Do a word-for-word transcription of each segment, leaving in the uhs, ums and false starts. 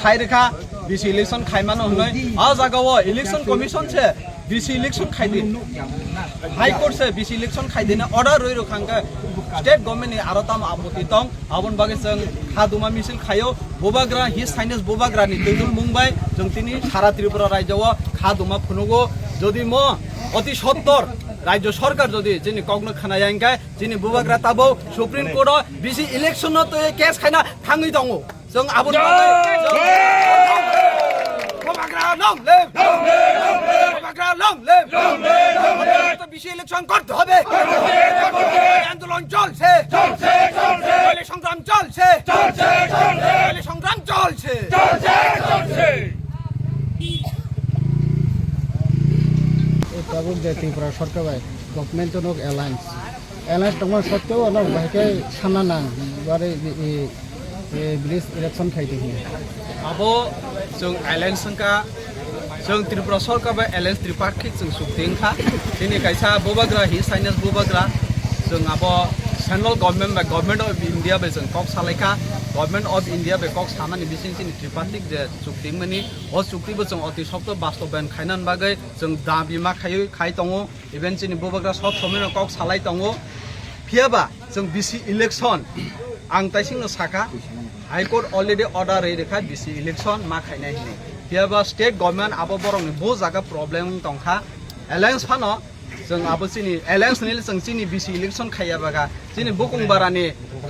Khai rwkha, B C election khaimano hwnwi. A jagao election commission se B C election khaidi. High Court se B C election khaidina order rwi rwkha hwnkhe state government ni aro tamo apoti tong. Aboni bagwi chwng kha duma misil khaio. Bubagra, His Highness Bubagra ni twidul mung bai chwng tini sara Tripura rajyo o kha duma phunugo. Jodi mo oti sottor rajyo sarkar jodi chini kokno khwnaya hwnkhe chini Bubagra tabuk Supreme Court o B C election no twi case khaina thangwi tongo. Chwng aboni bagwi chwng Bubagra long live! Bubagra long live! Bubagra তো BC election করতে হবে। আন্দোলন চলছে। চলছে, চলছে। সংগ্রাম চলছে। চলছে, চলছে। সংগ্রাম চলছে। চলছে, চলছে। এই tabuk je Tripura sorkar bai government no alliance alliance tongma সত্ত্বেও no bahai khe sanna nang bare e e village election khai tong. Abo chwng alliance wngkha, chwng Tripura sorkar bai alliance tripartite chwng chukti wngkha. Chini kaisa Bubagra, His Highness Bubagra, chwng abo central government bai, Government of India bai chwng kok salaikha. Government of India bai kok samani bising chini tripartite je chukti wngmani, o chukti bo chwng oti sokto bastobayan khainani bagwi chwng dabi ma khaiwi khai tongo. Even chini Bubagra sob somoi no kok salai tongo. Phiya ba chwng B C election ang taising no sakha, High Court already order rwi rwkha B C election ma khainai hinwi. Phiya ba state government abo borok ni bo jaga problem wng tongkha. Alliance phano chwng abo chini alliance ni chwng chini B C election khaiya baga chini bukung bara ni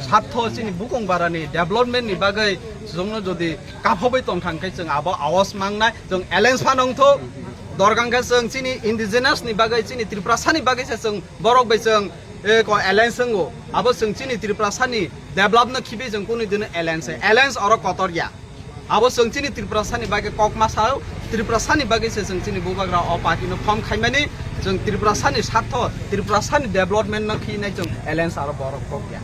sartho, chini bukung bara ni development ni bagwi chwng no jodi kaphobwi tongthang khe chwng abo awas mangnai. Chwng alliance phano wngtho dorgang khe chwng chini indigenous ni bagwi, chini Tripura sani bagwi se chwng borok bai chwng, e, ko alliance wngo. Abo chwng chini Tripura sani develop no khibi chwng kunu dino alliance. Alliance oro kotor ya. Abo chwng chini Tripura sani bagwi kok ma sao, Tripura sani bagwi se chwng chini Bubagra o party no form khaimani, chwng Tripura sani sartho, Tripura sani development no khinai chwng alliance aro borok kok ya.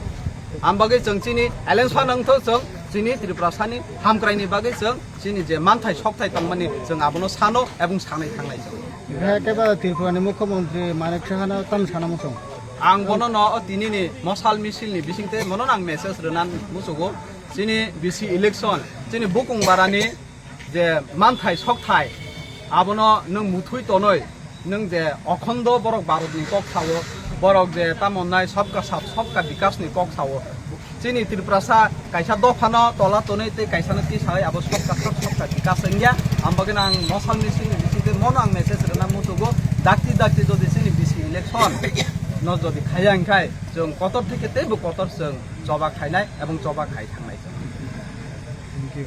Am bagwi chwng chini alliance phano wngtho chwng chini Tripura sani hamkrai ni bagwi chwng chini je manthai sokthai tongmani chwng abono sano ebong sanai thangnai chwng. Hingkhe kebo Tripura ni Mukhyamantri Manik Saha no tam sana muchung. Ang bono no o tini ni mosal misil ni bising tei mono ang message rwna muchugo. Chini B C election, chini bukung bara ni je manthai sokthai abono nwng muthui tonoi. Nwng je okhondo borok Bharat ni kok sao, borok je tamo nai sabka sath, sabka bikas ni kok sao. Chini Tripurasa kaisa dophano tola tonwi tei kaisano tisai abo sabka sath, sabka bikas wngya. Ang bagwi ang mosal ni simi bisingtwi mono ang message rwna muchugo, dakti dakti jodi chini B C election no jodi khaiya hwnkhe chwng kotor theke teibo kotor chwng choba khainai ebong choba khai thangnai chwng. Thank you.